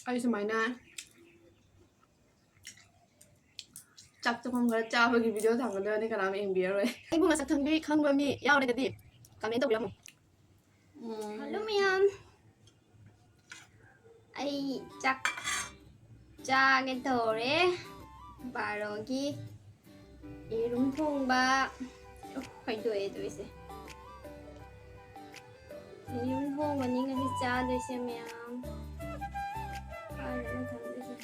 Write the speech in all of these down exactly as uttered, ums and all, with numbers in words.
ꯑꯩ ꯁꯨꯃꯥꯏꯅ ꯆꯥꯛ ꯆꯥꯐꯝ ꯈꯔ ꯆꯥꯕꯒꯤ ꯚꯤꯗꯤꯑꯣ ꯊꯥꯡꯒꯠꯂꯒꯗꯤ ꯀꯅꯥꯝ ꯌꯦꯡꯕꯤꯔꯔꯣꯏ꯫ ꯑꯩꯕꯨ ꯃꯁꯛ ꯈꯪꯕꯤ ꯈꯪꯕ ꯃꯤ ꯌꯥꯎꯔꯒꯗꯤ ꯀꯃꯦꯟ ꯇꯧꯕꯤꯔꯝꯃꯣ꯫ ꯎꯝ꯫ ꯍꯜꯂꯣ ꯃꯌꯥꯝ, ꯑꯩ ꯆꯥꯛ ꯆꯥꯒꯦ ꯇꯧꯔꯦ꯫ ꯕꯥꯔꯣꯒꯤ ꯌꯦꯔꯨꯝ ꯊꯣꯡꯕ꯫ ꯑꯣ, ꯈꯥꯏꯗꯣꯛꯑꯦ ꯇꯧꯔꯤꯁꯦ꯫ ꯌꯦꯔꯨꯝ ꯊꯣꯡꯕꯅꯤ ꯉꯁꯤ ꯆꯥꯗꯣꯏꯁꯦ ꯃꯌꯥꯝ꯫ ꯀꯥꯏꯗꯅꯣ ꯊꯝꯗꯣꯏꯁꯦ꯫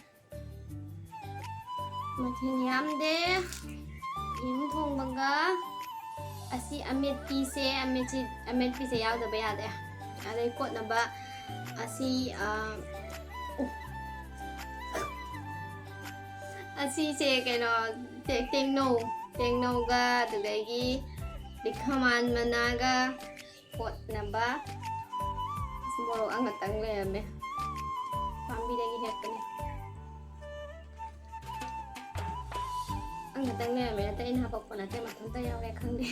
ꯃꯊꯦꯜ ꯌꯥꯝꯗꯦ꯫ ꯌꯦꯔꯨꯝ ꯊꯣꯡꯕꯒ ꯑꯁꯤ ꯑꯃꯦꯠꯄꯤꯁꯦ, ꯑꯃꯦꯠꯁꯤ-, ꯑꯃꯦꯠꯄꯤꯁꯦ ꯌꯥꯎꯗꯕ ꯌꯥꯗꯦ꯫ ꯑꯗꯩ ꯀꯣꯠꯅꯕ ꯑꯁꯤ, ꯑ, ꯎ-, ꯑꯁꯤꯁꯦ ꯀꯩꯅꯣ, ꯇꯦ-, ꯇꯦꯡꯅꯧ, ꯇꯦꯡꯅꯧꯒ ꯑꯗꯨꯗꯒꯤ ꯂꯤꯈꯃꯥꯟ ꯃꯅꯥꯒ ꯀꯣꯠꯅꯕ꯫ ꯑꯁ, ꯃꯣꯔꯣꯛ ꯑꯃꯇꯪ ꯂꯩꯔꯝꯃꯦ꯫ ꯄꯥꯝꯕꯤꯗꯒꯤ ꯍꯦꯛꯄꯅꯦ꯫ ꯑꯃꯇꯪ ꯂꯩꯔꯝꯃꯦ, ꯑꯇꯩ ꯑꯩꯅ ꯍꯥꯄꯛꯄ ꯅꯠꯇꯦ, ꯃꯊꯟꯇ ꯌꯥꯎꯔꯦ ꯈꯪꯗꯦ꯫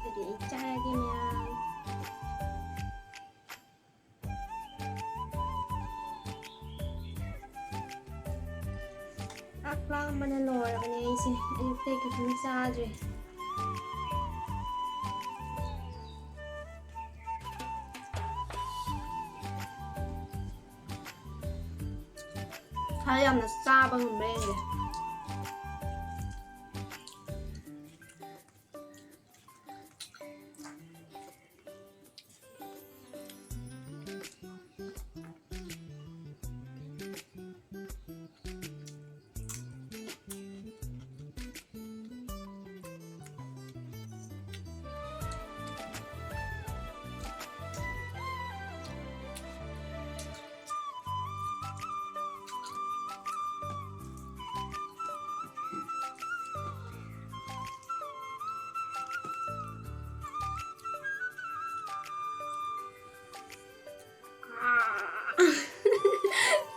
ꯑꯗꯨꯗꯤ ꯑꯩ ꯆꯥꯔꯒꯦ ꯃꯌꯥꯝ꯫ ꯆꯥꯛ ꯂꯥꯝꯕꯅ ꯂꯣꯏꯔꯕꯅꯦ ꯑꯩꯁꯦ꯫ ꯑꯌꯨꯛꯇꯩ ꯀꯩꯁꯨꯝ ꯆꯥꯗ꯭ꯔꯤ꯫ ꯈꯔ ꯌꯥꯝꯅ ꯆꯥꯕ ꯉꯝꯕ꯭ꯔꯥ ꯌꯦꯡꯒꯦ꯫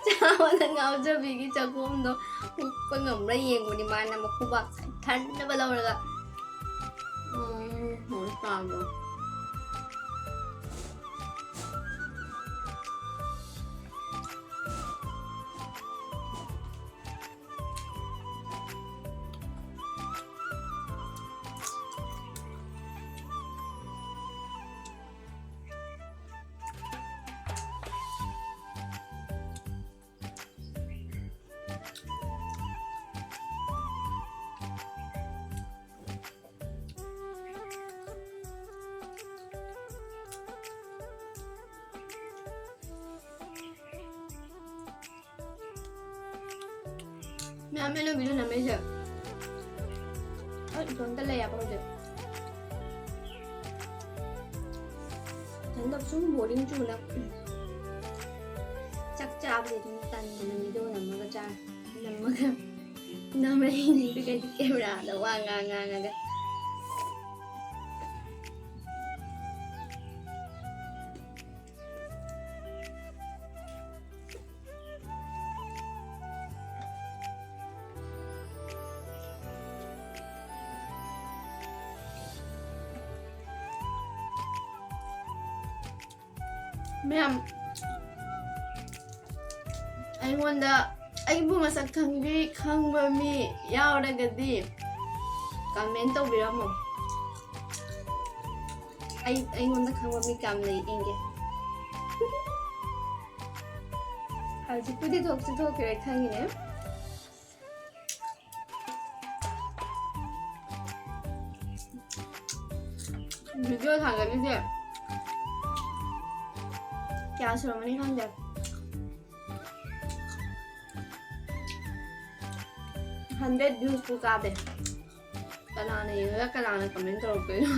ꯆꯥꯕꯗ ꯉꯥꯎꯖꯕꯤꯒꯤ ꯆꯒꯣꯝꯗꯣ ꯍꯨꯞꯄ ꯉꯝꯕ꯭ꯔꯥ ꯌꯦꯡꯕꯅꯤ ꯃꯥꯅ ꯃꯈꯨꯕꯥꯛ ꯊꯟꯅꯕ ꯂꯧꯔꯒ꯫ ꯎꯝ, ꯍꯣꯏ, ꯆꯥꯕ꯭ꯔꯣ? ꯃꯌꯥꯝ ꯑꯩꯅ ꯚꯤꯗꯤꯑꯣ ꯅꯝꯃꯛꯏꯁꯦ꯫ ꯑꯩ ꯏꯇꯣꯝꯇ ꯂꯩꯌꯦꯕ ꯍꯧꯖꯤꯛ꯫ ꯏꯊꯟꯇ ꯁꯨꯝ ꯕꯣꯔꯤꯡ ꯆꯨꯅ ꯆꯥꯛ ꯆꯥꯕꯁꯦ ꯑꯗꯨꯝ ꯇꯟꯗꯅ ꯚꯤꯗꯤꯑꯣ ꯅꯝꯃꯒ ꯆꯥꯔꯦ꯫ ꯅꯝꯃꯒ ꯅꯝꯃꯛꯏꯅꯦ꯫ ꯑꯗꯨꯒ ꯀꯦꯃꯦꯔꯥꯗ ꯋꯥ ꯉꯥꯡ ꯉꯥꯡꯉꯒ꯫ ꯃꯌꯥꯝ, ꯑꯩꯉꯣꯟꯗ, ꯑꯩꯕꯨ ꯃꯁꯛ ꯈꯪꯕꯤ ꯈꯪꯕ ꯃꯤ ꯌꯥꯎꯔꯒꯗꯤ comment ꯇꯧꯕꯤꯔꯝꯃꯣ꯫ ꯑꯩ, ꯑꯩꯉꯣꯟꯗ ꯈꯪꯕ ꯃꯤ ꯀꯌꯥꯝ ꯂꯩ ꯌꯦꯡꯒꯦ꯫ ꯍꯧꯖꯤꯛꯄꯨꯗꯤ ꯊꯣꯛꯁꯨ ꯊꯣꯛꯈ꯭ꯔꯦ ꯈꯪꯉꯤꯅꯦ꯫ ꯚꯤꯗꯤꯑꯣ ꯊꯥꯒꯠꯂꯤꯁꯦ ꯀꯌꯥ ꯁꯨꯔꯝꯃꯅꯤ ꯈꯪꯗꯦ꯫ Hundred viewsꯄꯨ ꯀꯥꯗꯦ꯫ ꯀꯅꯥꯅ ꯌꯦꯡꯉꯒ ꯀꯅꯥꯅ comment ꯇꯧꯔꯛꯇꯣꯏꯅꯣ?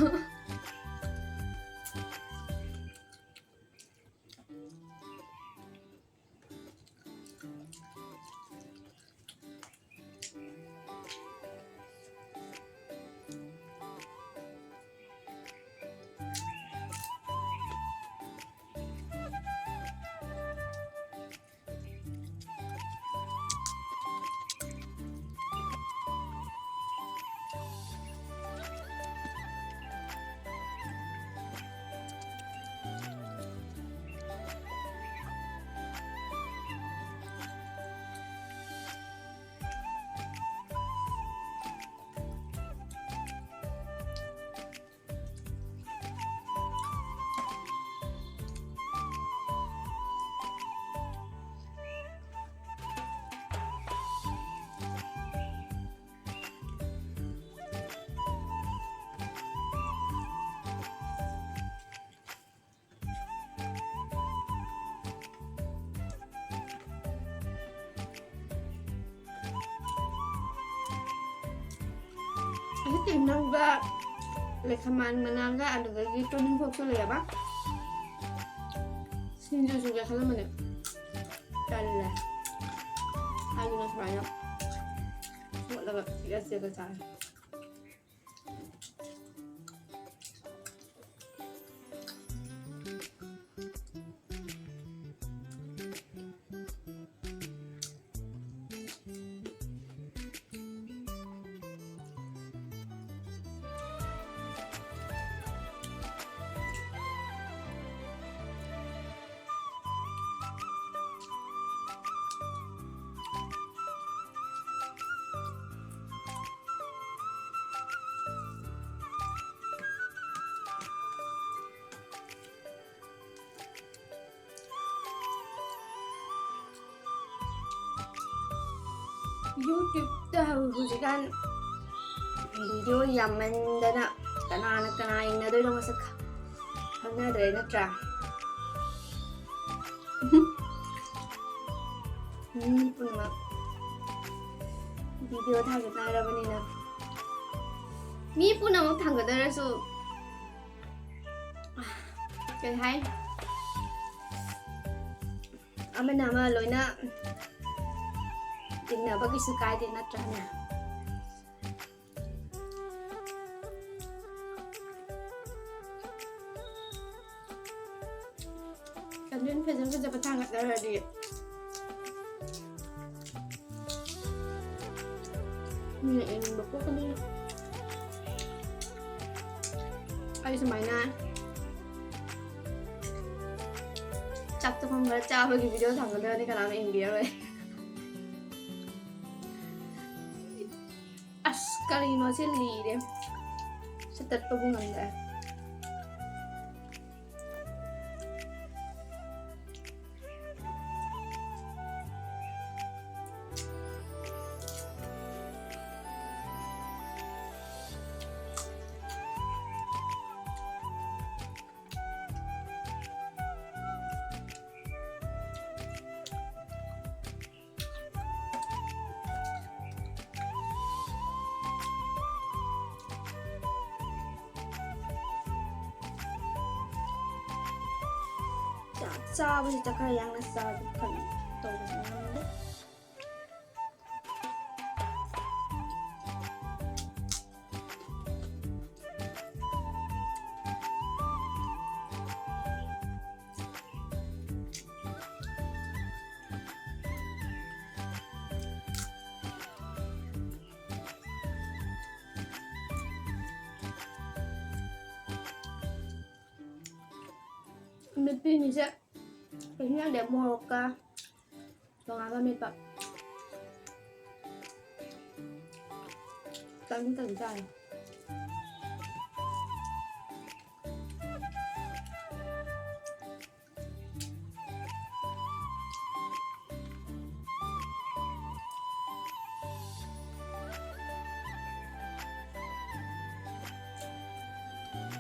ꯇꯤꯡꯅꯕ ꯂꯩꯈꯃꯥꯟ ꯃꯅꯥꯒ ꯑꯗꯨꯗꯒꯤ ꯇꯣꯅꯤꯡꯈꯣꯛꯁꯨ ꯂꯩꯌꯦꯕ꯫ ꯁꯤꯡꯖꯨ ꯁꯨꯒꯦ ꯈꯜꯂꯝꯕꯅꯦ꯫ ꯇꯜꯂꯦ꯫ ꯑꯗꯨꯅ ꯁꯨꯃꯥꯏꯅ ꯇꯣꯠꯂꯒ ꯆꯤꯛꯑ ꯆꯤꯛꯑꯒ ꯆꯥꯔꯦ꯫ YouTube-ꯇ ꯍꯧꯖꯤꯛꯀꯥꯟ video ꯌꯥꯝꯃꯟꯗꯅ ꯀꯅꯥꯅ ꯀꯅꯥ ꯌꯦꯡꯅꯗꯣꯏꯅꯣ ꯃꯁꯛ ꯈ-, ꯈꯪꯅꯗ꯭ꯔꯦ ꯅꯠꯇ꯭ꯔꯥ? ꯃꯤ ꯄꯨꯝꯅꯃꯛ video ꯊꯥꯒꯠꯅꯔꯕꯅꯤꯅ ꯃꯤ ꯄꯨꯝꯅꯃꯛ ꯊꯥꯡꯒꯠꯅꯔꯁꯨ ꯀꯩ ꯍꯥꯏ? ꯑꯃꯅ ꯑꯃ ꯂꯣꯏꯅ ꯇꯤꯟꯅꯕ ꯀꯩꯁꯨ ꯀꯥꯏꯗꯦ ꯅꯠꯇ꯭ꯔꯅꯦ? Content ꯐꯖ ꯐꯖꯕ ꯊꯥꯡꯒꯠꯅꯔꯗꯤ ꯃꯤꯅ ꯌꯦꯡꯅꯤꯡꯕ ꯄꯣꯛꯀꯅꯤ꯫ ꯑꯩ ꯁꯨꯃꯥꯏꯅ ꯆꯥꯛ ꯆꯥꯐꯝꯗ ꯆꯥꯕꯒꯤ video ꯊꯥꯡꯒꯠꯅꯔꯗꯤ ꯀꯅꯥꯝ ꯌꯦꯡꯕꯤꯔꯔꯣꯏ꯫ ꯑꯁ, ꯀꯔꯤꯅꯣ ꯁꯤ ꯂꯤꯔꯦ꯫ ꯁꯤ ꯇꯠꯄꯕꯨ ꯉꯝꯗ꯭ꯔꯦ꯫ ꯆꯥꯕꯁꯤꯗ ꯈꯔ ꯌꯥꯡꯅ ꯆꯥꯕ ꯀꯩꯅꯣ ꯇꯧꯕꯁꯨ ꯉꯝꯗꯦ꯫ ꯃꯤꯠꯄꯤꯅꯤꯁꯦ ꯀꯩꯁꯨ ꯌꯥꯝꯗꯦ, ꯃꯣꯔꯣꯛꯀ ꯇꯣꯉꯥꯟꯕ ꯃꯦꯠꯄ꯫ ꯇꯪ ꯇꯪ ꯆꯥꯏ꯫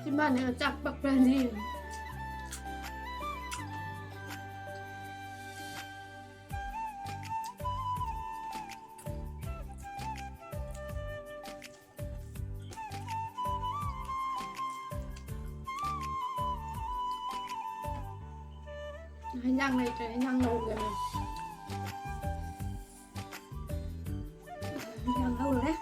ꯆꯤꯝꯕꯥꯟꯅꯦ ꯆꯥꯛ ꯄꯛꯄ꯭ꯔꯗꯤ꯫ ꯍꯤꯟꯖꯥꯡ ꯂꯩꯇ꯭ꯔꯦ, ꯍꯤꯟꯖꯥꯡ ꯂꯧꯒꯦꯅꯦ꯫ ꯍꯤꯟꯖꯥꯡ ꯂꯧꯔꯦ꯫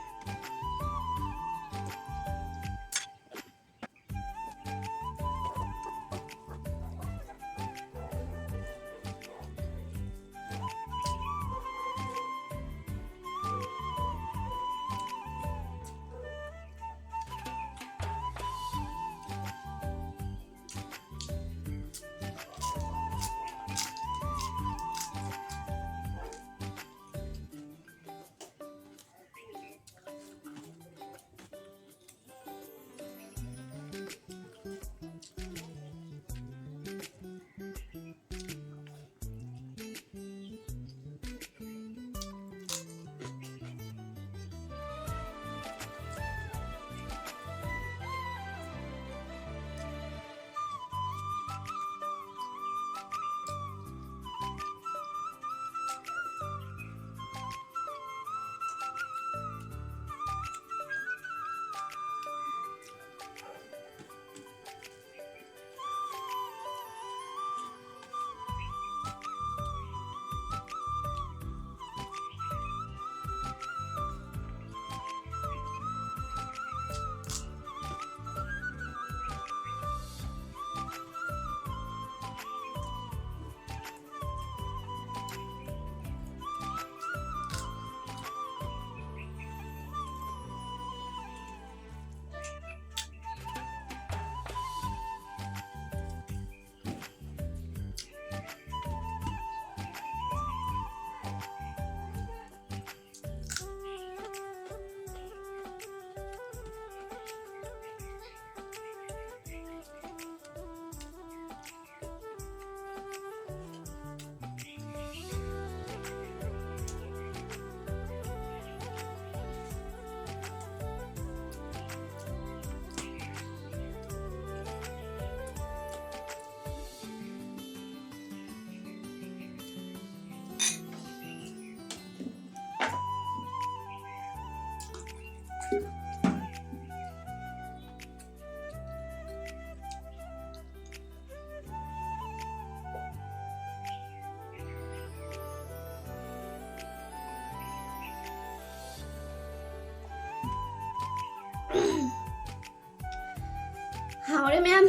ꯃꯌꯥꯝ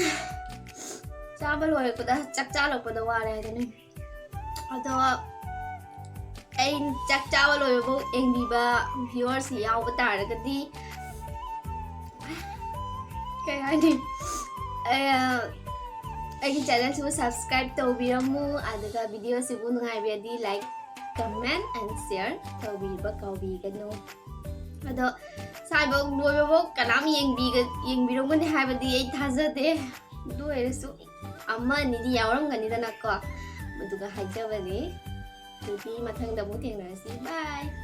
ꯆꯥꯕ ꯂꯣꯏꯔꯛꯄꯗ, ꯆꯥꯛ ꯆꯥꯂꯛꯄꯗ ꯋꯥꯔꯦ ꯍꯥꯏꯗꯨꯅꯤ꯫ ꯑꯗꯣ ꯑꯩ ꯆꯥꯛ ꯆꯥꯕ ꯂꯣꯏꯕꯐꯥꯎ ꯌꯦꯡꯕꯤꯕ viewers ꯌꯥꯎꯕ ꯇꯥꯔꯒꯗꯤ, ꯀꯩ ꯍꯥꯏꯅꯤ, ꯑꯩ, ꯑꯩꯒꯤ channelꯁꯤꯕꯨ subscribe ꯇꯧꯕꯤꯔꯝꯃꯨ, ꯑꯗꯨꯒ videoꯁꯤꯕꯨ ꯅꯨꯡꯉꯥꯏꯕꯤꯔꯗꯤ like, comment and share ꯇꯧꯕꯤꯕ ꯀꯥꯎꯕꯤꯒꯅꯨ꯫ ꯑꯗꯣ ꯁ꯭ꯋꯥꯏꯐꯥꯎ ꯂꯣꯏꯕꯐꯥꯎ ꯀꯅꯥꯝ ꯌꯦꯡꯕꯤꯒ-, ꯌꯦꯡꯕꯤꯔꯝꯒꯅꯤ ꯍꯥꯏꯕꯗꯤ ꯑꯩ ꯊꯥꯖꯗꯦ꯫ ꯑꯗꯨ ꯑꯣꯏꯔꯁꯨ ꯑꯃ ꯑꯅꯤꯗꯤ ꯌꯥꯎꯔꯝꯒꯅꯤꯗꯅꯀꯣ, ꯑꯗꯨꯒ ꯍꯥꯏꯖꯕꯅꯤ꯫ ꯑꯗꯨꯗꯤ ꯃꯊꯪꯗ ꯑꯃꯨꯛ ꯊꯦꯡꯅꯔꯁꯤ꯫ Bye꯫